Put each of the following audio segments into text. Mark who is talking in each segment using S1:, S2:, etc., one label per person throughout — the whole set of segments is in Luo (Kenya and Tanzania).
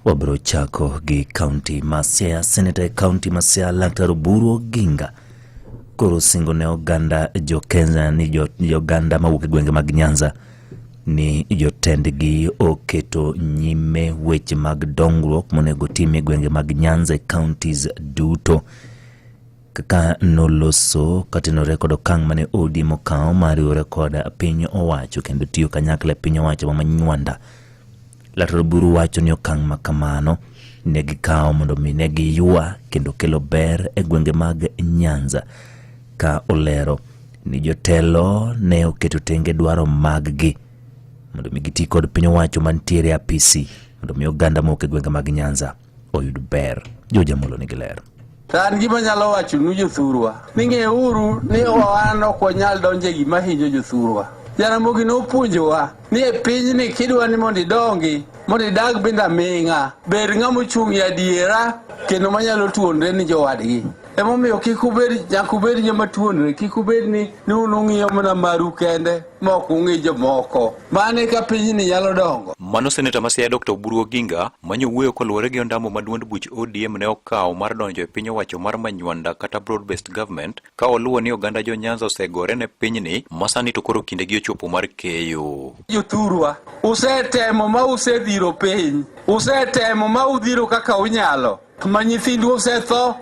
S1: Wabiro chako gi kaunti ma Siaya. Seneta e kaunti ma Siaya Laktar Oburu Oginga koro singo ne oganda jo Kenya ni jo oganda mawuok e gwenge mag Nyanza ni jotendgi oketo nyime weche mag dongruok monego tim e gwenge mag Nyanza e counties duto. Kaka noloso katenore kod okang' mane ODM okawo mar riwore kod piny owacho kendo tiyo kanyakla e piny owacho ma Manywanda. Laktar Oburu wacho ni okang' ma kamano ne gikawo mondo mi ne giywa kendo kelo ber e gwenge mag Nyanza ka olero ni jotelo ne oketo tenge dwaro maggi mondo mi giti kod piny owacho mantiere e apisi mondo mi oganda mowuok e gwenge mag Nyanza oyud ber. George Amolo nigi ler.
S2: To an gima anyalo wachonu jothurwa, ni ng'euru ni wan ok wanyal donjo e gima hinyo jothurwa. Jaramogi nopuonjowa ni e pinyni kidwa ni mondo idongi, mondo idag bende aming'a, bed ng'ama ochung' e adiera kendo manyalo tuonre ni jowadgi. Emomiyo kik ubed, nyaka ubed joma tuonre, kik ubed ni, ni un ung'iyo mana maru kende ma ok ung'i jomoko. Mano eka pinyni nyalo dongo.
S3: Mano Seneta ma Siaya Dr. Oburu Oginga manyo wuoyo koluwore gi ondamo ma duond buch ODM ne okawo mar donjo e piny owacho mar Manywanda kata Broad Based Government ka oluwo ni oganda jo Nyanza osegore ne pinyni ma sani to koro kindegi ochopo mar keyo.
S2: Jothurwa, usetemo ma usedhiro piny, usetemo ma udhiro kaka unyalo. Ma nyithindu osetho,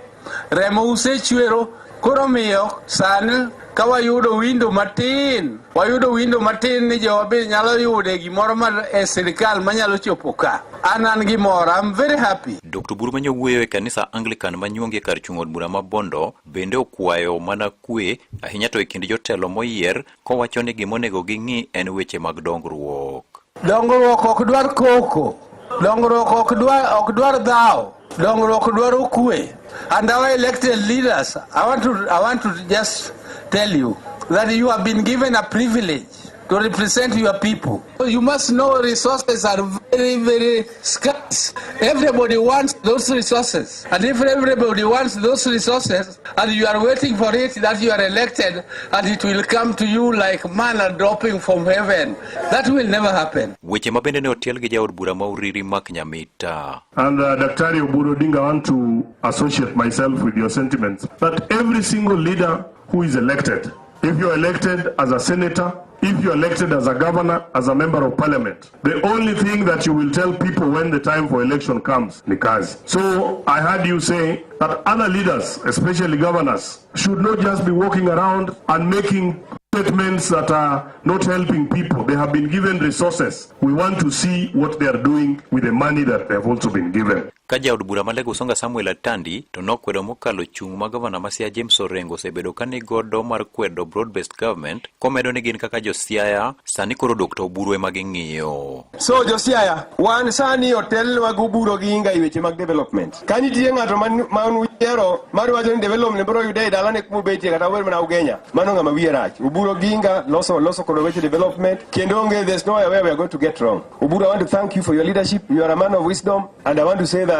S2: remo usechwero, koro miyo sani ka wayudo window matin, wayudo window matin ni jowa be nyalo yude gimoro ma e sirikal manyalo chopo ka. An an gi mor, I'm very happy.
S3: Dr. Oburu mane owuoyo e kanisa Anglican ma Nyuongi e kar chung' od bura ma Bondo bende okwayo mana kwe ahinya to e kind jotelo moyier kowacho ni gima onego ging'i en weche mag dongruok.
S2: Dongruok ok dwar koko. Dongruok ok dwar, ok dwar dhaw. Dongruok dwaro kwe. And our elected leaders, I want to just tell you that you have been given a privilege to represent your people. You must know resources are very, very scarce. Everybody wants those resources. And if everybody wants those resources and you are waiting for it, that you are elected and it will come to you like manna dropping from heaven, that will never happen.
S3: Weche ma bende ne otiel gi jaod bura ma Uriri Mark Nyamita.
S4: And Daktari Oburu Odinga, I want to associate myself with your sentiments that every single leader who is elected, if you're elected as a senator, if you're elected as a governor, as a member of parliament, the only thing that you will tell people when the time for election comes, ni kazi. So I heard you say that other leaders, especially governors, should not just be walking around and making statements that are not helping people. They have been given resources. We want to see what they are doing with the money that they have also been given.
S3: Ka jaod bura ma Alego Usonga Samuel Atandi to nokwedo mokalo chung' ma gavana ma Siaya James Orengo osebedo ka nigodo mar kwedo broad based government komedo ni gin kaka jo Siaya sani koro Dr. Oburu ema ging'iyo.
S5: So jo Siaya, wan sani otelnwa gi Oburu Oginga e weche mag development. Ka nitie ng'ato man uyiero mar wacho ni development biro yude e dalane kumobetie kata obed mana Ugenya, mano ng'ama wiye rach. Oburu Oginga loso kodwa weche development kendo onge, there's no way we are going to get wrong. Oburu, I want to thank you for your leadership. You are a man of wisdom and I want to say that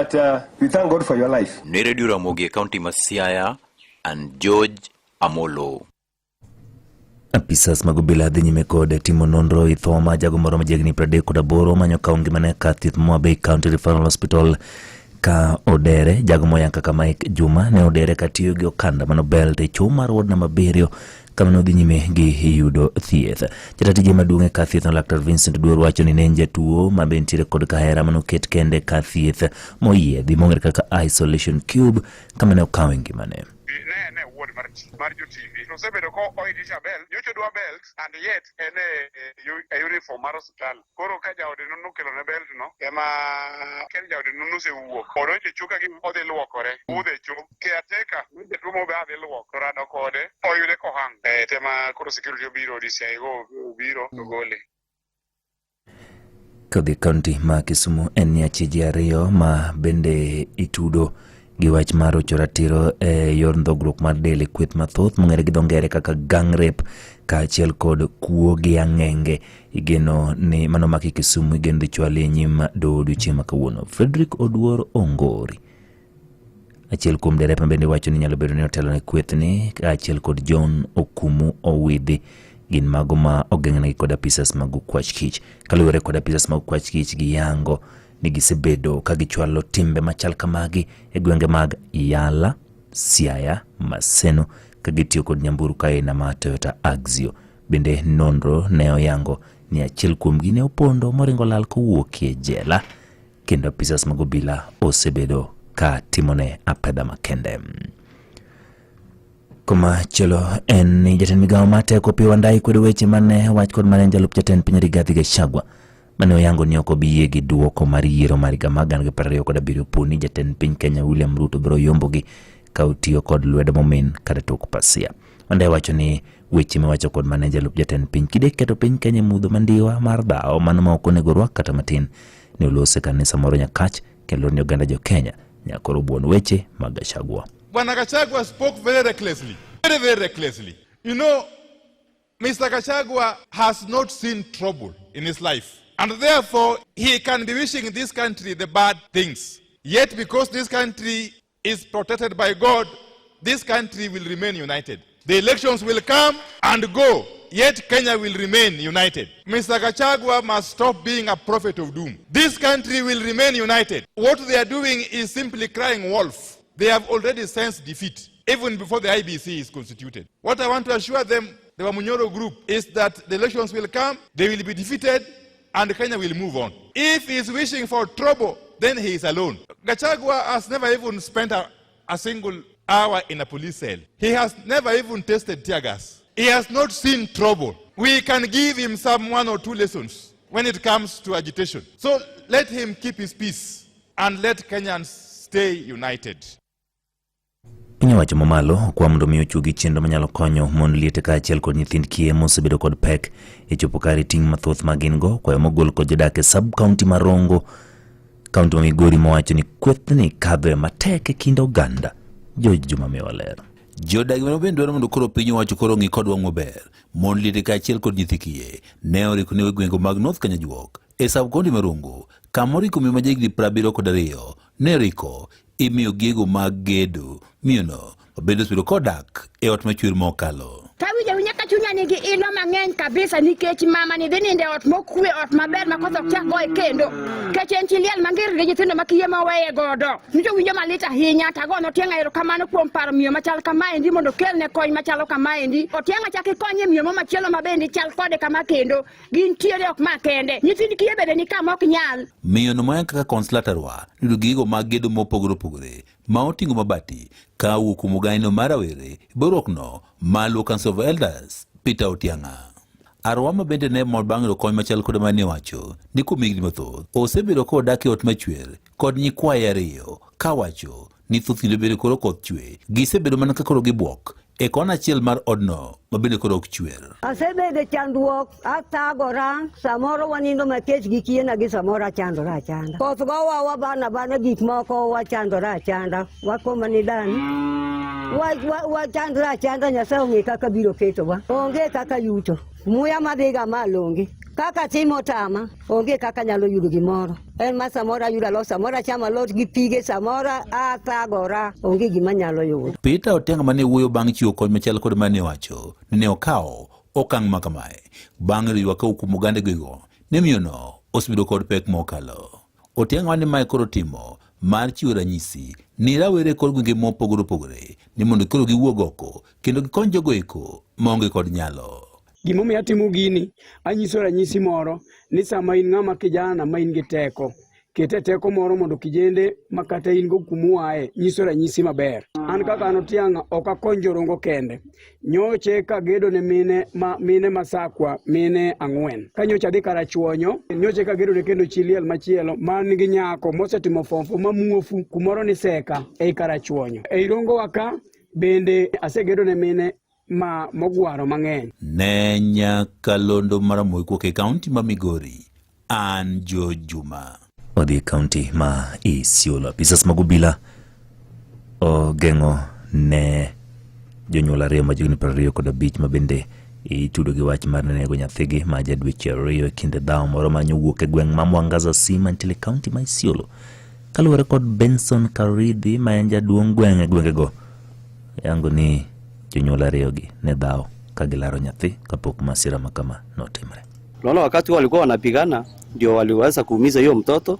S5: we thank God for your life.
S3: Ne Radio Ramogi e kaunti ma Siaya, and George Amolo.
S1: Apisas mag obila dhi nyime kod timo nonro e tho ma jago moro ma jahigni 38 manyo kawo ngimane kar thieth ma Bay County Referral Hospital ka odere. Jago moyang kaka Mike Juma ne odere ka tiyo gi okanda mano belt e cho mar ward namba 7 kama ne odhi nyime gi yudo thieth. Jata tije maduong' e kar thieth no Laktar Vincent Oduor wacho ni ne en jatuo ma be nitiere kod kahera manoket kende kar thieth moyiedhi mong'ere kaka isolation cube kama ne okawe ngimane.
S6: Ne en e ward mar jo TB. To osebedo ko oitisha belt, nyocha odwa belt and yet en e uniform mar osiptal. Koro ka jaode no nokelo ne belt no, ema ken jaode no nosewuok. Odonjo e cho ka gima odhi luokore, budho e cho. Caretaker mar jatuo mo be adhi luok, to rado kode, oyude kohang. Tema koro security obiro, DCI go obiro, to gole.
S1: Kodhi kaunti ma Kisumu en ni achije ariyo ma bende itudo gi wach mar rocho ratiro e yor ndhogruok mar del e kweth mathoth mong'ere gi dho ngere kaka gang rape kaachiel kod kuo gi ang'enge igeno ni mano maki Kisumu igeno dhi chwali e nyim doho odiochieng' ma kawuono. Frederick Oduor Ongori achiel kuom derepe bende wacho ni nyalo bedo ni otelo ne kwethni kaachiel kod John Okumu Owidhi gin mago ma ogeng'negi kod apisas mag okwach kich. Kaluwore kod apisas mag okwach kich giyango ni gisebedo ka gichwalo timbe machal kamagi e gwenge mag Yala, Siaya, Maseno ka gitiyo kod nyamburko aina ma Toyota Axio. Bende nonro ne oyango ni achiel kuomgi ne opondo moringo lal kowuok e jela kendo apisas mag obila osebedo ka timone apedha makende. Komachielo en ni jatend migawo mar teko Opiyo Wandayi kwedo weche mane wach kod mane en jalup jatend piny Rigathi Gachagua mane oyango ni ok obi yie gi duoko mar yiero mar higa mar 2027 po ni jatend piny Kenya William Ruto biro yombogi ka otiyo kod lwedo momin kata tok pasia. Wandayi wacho ni weche miwacho kod mane jalup jatend piny kide keto piny Kenya e mudho mandiwa mar dhawo mano ma ok onego rwak kata matin ne olose kanisa moro Nyakach kendo ni oganda jo Kenya nyakoro buon weche mag Gachagua.
S7: Bwana Gachagua spoke very recklessly. Very, very recklessly. You know, Mr. Gachagua has not seen trouble in his life. And therefore, he can be wishing this country the bad things. Yet, because this country is protected by God, this country will remain united. The elections will come and go, yet Kenya will remain united. Mr. Gachagua must stop being a prophet of doom. This country will remain united. What they are doing is simply crying wolf. They have already sensed defeat, even before the IEBC is constituted. What I want to assure them, the Wamunyoro group, is that the elections will come, they will be defeated, and Kenya will move on. If he is wishing for trouble, then he is alone. Gachagua has never even spent a single hour in a police cell. He has never even tasted tear gas. He has not seen trouble. We can give him some one or two lessons when it comes to agitation. So let him keep his peace and let Kenyans stay united.
S1: Piny owacho mamalo okwa mondo mi ochugi chenro manyalo konyo mon liete kaachiel kod nyithind kiye mosebedo kod pek e chopo kare ting' mathoth ma gin go. Kwayo mogol kod jodak e sub county ma Rongo, kaunti ma Migori mowacho ni kwethni kadhoe matek e kind oganda. George Juma miwa ler.
S8: Jodak mano bende dwaro mondo koro piny owacho koro ng'i kod wang' maber mon liete kaachiel kod nyithi kiye ne oriko ne gwenge mag North Kanyajuok e sub county ma Rongo kama oriko miyo ma jahigni 72 ne oriko imiyo gigo mag gedo miyono mabende osebedo kodak e ot machwer mokalo.
S9: Tawinjo awinja ka chunya nigi ilo mang'eny kabisa nikech mama ni dhi nindo e ot mokwe, ot maber ma koth ok chak goye kendo. Nikech en chi liel mangir gi nyithindo ma kiye ma oweye godo. Nyocha winjo malit ahinya to agone Otieng'a erokamano kuom paro miyo machal kamaendi mondo okelne kony machalo kamaendi. Otieng'a chak ikonye miyo mo machielo ma bende chal kode kama kendo. Gintiere ok ma kende. Nyithind kiye bende ni kama ok nyal.
S8: Miyono moyango kaka Consolata Arwa noyudo gigo mag gedo mopogore opogore ma oting'o mabati ka owuok kuom oganino mar rawere e riwruokno mar Luo Council of Elders Peter Otiang'a. Arwa ma bende ne mor bang' yudo kony machal koda mane owacho ni kuom higni mathoth osebedo kodak e ot machwer kod nyikwaye ariyo kawacho ni thoth kinde bende koro koth chwe gisebedo mana ka koro gibuok e kona achiel mar odno ma bende koro ok chwer.
S10: Asebedo e chandruok, athagora, samoro wanindo makech gi kiena gi samoro achandora achanda. Koth gowa wabano abana gik moko wachandora achanda, wakoma ni dani. Wachandra achanda, Nyasaye ong'e kaka biro ketowa. Onge kaka yuto. Muya madhiga malo onge. Kaka timo tama, onge kaka nyalo yudo gimoro. En ma samoro ayudo alot, samoro achamo alot gi pige, samoro athagora, onge gima nyalo yudo.
S8: Peter Otiang'a mane wuoyo bang' chiwo kony machal kod mane owacho ni ne okawo okang' ma kamae bang' yudo ywak kowuok kuom oganda gweng'go ni miyono osebedo kod pek mokalo. Otiang'a ni mae koro timo mar chiwo ranyisi ni rawere kod gwenge mopogore opogore ni mondo koro giwuog oko kendo gikony jogo eko maonge kod nyalo.
S11: Gimomiyo atimo gini, anyiso ranyisi moro ni sama in ng'ama kijana ma in gi teko, kete teko moro mondo kijende ma kata in go kumuaye nyiso ranyisi maber. An kaka an Otiang'a ok akony jorongo kende. Nyoche kagedo ne mine ma mine masakwa mine ang'wen. Ka nyocha adhi Karachuonyo, nyoche kagedo ne kendo chi liel machielo man gi nyako mosetimo form four ma muofu kumoro ni Seka ei Karachuonyo. Ei Rongowa ka bende asegedo ne mine ma mogwaro mang'eny.
S8: Ne nyakalondo mar Ramogi kuok e kaunti ma Migori, an George Juma.
S1: Odhi e kaunti ma Isiolo. Apisas mag obila ogeng'o ne jonyuol ariyo ma jahigni 25 ma bende itudo gi wach mar nego nyathigi ma ja dweche ariyo e kinde dhawo moro ma nyowuok e gweng' ma Mwangaza C mantiere e kaunti ma Isiolo. Kaluwore kod Benson Karidhi ma en jaduong' gweng' e gwengego, yango ni jonyuol ariyogi ne dhawo ka gilaro nyathi kapok masira ma kama notimre.
S12: Unaona, wakati walikuwa wanapigana ndio waliweza kuumiza hiyo mtoto.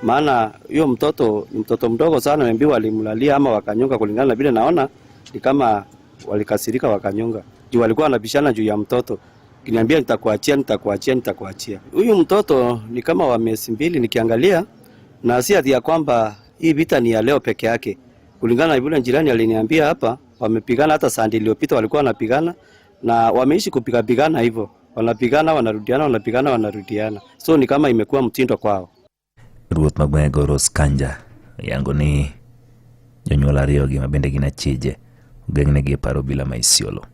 S12: Maana huyo mtoto ni mtoto mdogo sana, maybe walimlalia ama wakanyonga, kulingana na vile naona ni kama walikasirika wakanyonga, juu walikuwa wanabishana juu ya mtoto. Kiniambia nitakuachia, nitakuachia, nitakuachia. Huyu mtoto ni kama wa miezi 2 nikiangalia, na si ati ya kwamba hii vita ni ya leo peke yake. Kulingana na vile jirani aliniambia hapa, wamepigana hata Sunday iliyopita walikuwa wanapigana na wameishi kupigapigana hivyo. Wanapigana, wanarudiana, wanapigana, wanarudiana. So ni kama imekuwa mtindo kwao.
S1: Ruoth ma gwengego Rose Kanja yango ni jonyuol ariyogi ma bende gin achije ogeng'negi e paro obila ma Isiolo.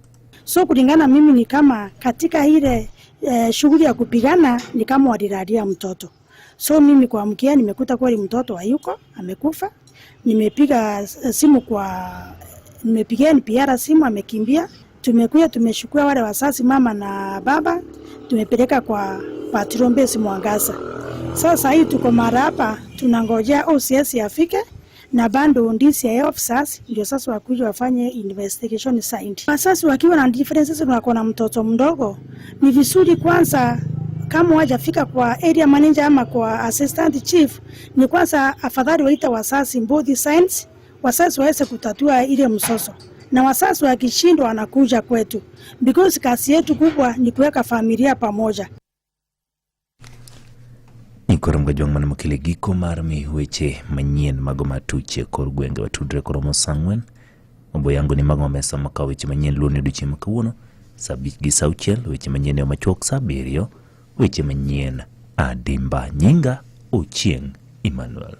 S13: So kulingana mimi ni kama katika ile shughuli ya kupigana ni kama walilalia mtoto. So mimi kuamkia nimekuta kweli mtoto hayuko, amekufa. Nimepiga simu kwa, nimepigia NPR simu, amekimbia. Tumekuja tumeshukua wale wazazi mama na baba, tumepeleka kwa Patrol Base Mwangaza. Sasa hii tuko mara hapa tunangojea OCS afike na bado DCI officers ndio sasa wakuja wafanye investigation zaidi. Wazazi wakiwa na differences na wako na mtoto mdogo, ni vizuri kwanza kama hawajafika kwa area manager ama kwa assistant chief, ni kwanza afadhali waita wazazi both sides, wazazi waweze kutatua ile mzozo. Na wazazi wakishindwa wanakuja kwetu, because kazi yetu kubwa ni kuweka familia pamoja.
S1: Ikoro mgajwang' mane mokele giko mar mi weche manyien mago matuche kor gwenge watudre koromo saa ang'wen. Oboyango ni mago mesa makawo weche manyien luo ni odiochieng' ma kawuono saa 5 gi saa 6, weche manyien e yo machuok saa 7, weche manyien adimba. Nyinga Ochieng' Emmanuel.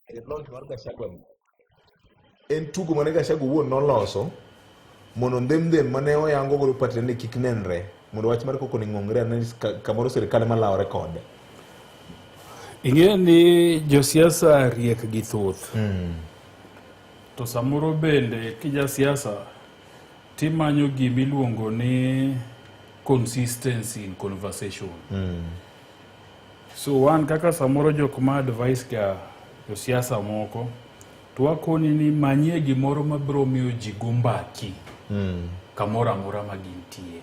S14: E launch mar Gachagua ni en tugo mane Gachagua owuon noloso mondo ndhem mane oyango godo party ne kik nenre, mondo wach mar koko ni ng'ongre ane kamoro sirikal ema lawore kode.
S15: Ing'eyo ni josiasa riek gi thoth. To samoro bende kijasiasa timanyo gimiluongo ni consistency in conversation. So wan kaka samoro jok ma advice ga josiasa moko to wakoni ni manyie gimoro mabiro miyo ji go mbaki kamoro amora ma gintie.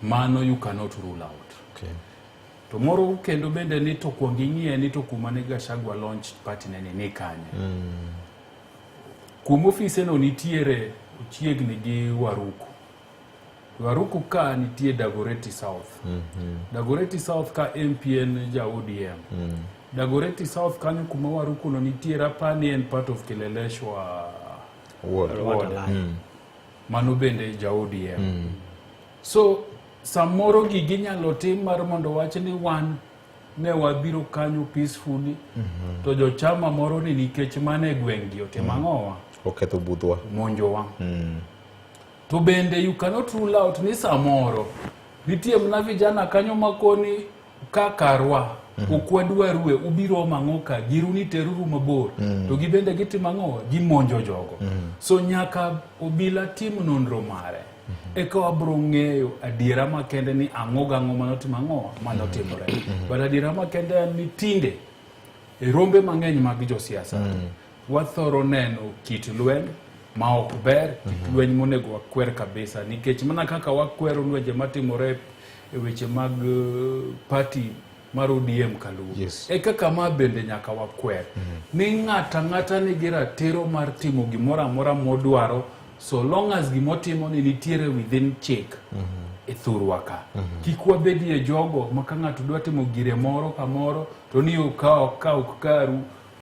S15: Mano you cannot rule out. To moro kendo bende ni to kuong ing'iye ni to kuma ne Gachagua launch party ne ni kanye. Kuma ofise no nitiere ochiegni gi Waruku. Waruku ka nitie Dagoretti South. Dagoretti South ka MP en ja ODM. Dagoretti South kanyo kuma Waruku no nitiere apani en part of Kileleshwa
S14: Ward.
S15: Ward. Mano bende ja ODM. So samoro gigi inyalo tim mar mondo wach ni wan ne wabiro kanyo peacefully to jochama moro ni nikech mane gweng' gi otimo ang'owa
S14: Oketho budhwa.
S15: monjowa. To bende you cannot rule out ni samoro nitie mna vijana kanyo makoni ka karwa ok wadwarue ubiro omo ang'o ka giru ni teruru mabor to gibende gitimo ang'o gimonjo jogo. So nyaka obila tim nonro mare. Eka wabro ng'eyo adiera makende ni ang'o gang'o manotimo ang'o manotimore. But adiera makende en ni tinde e rombe mang'eny mag josiasa wathoro neno kit lweny ma ok ber, kit lweny monego wakwer kabisa, nikech mana kaka wakwero lwenje matimore e weche mag party mar ODM kaluo, e kaka ma bende nyaka wakwer ni ng'ato ang'ata nigi ratiro mar timo gimoro amora modwaro, so long as gimotimo ni nitiere within chik e thurwa ka. Kik wabedie jogo ma ka ng'ato dwa timo gire moro kamoro to ni okaw ok karu.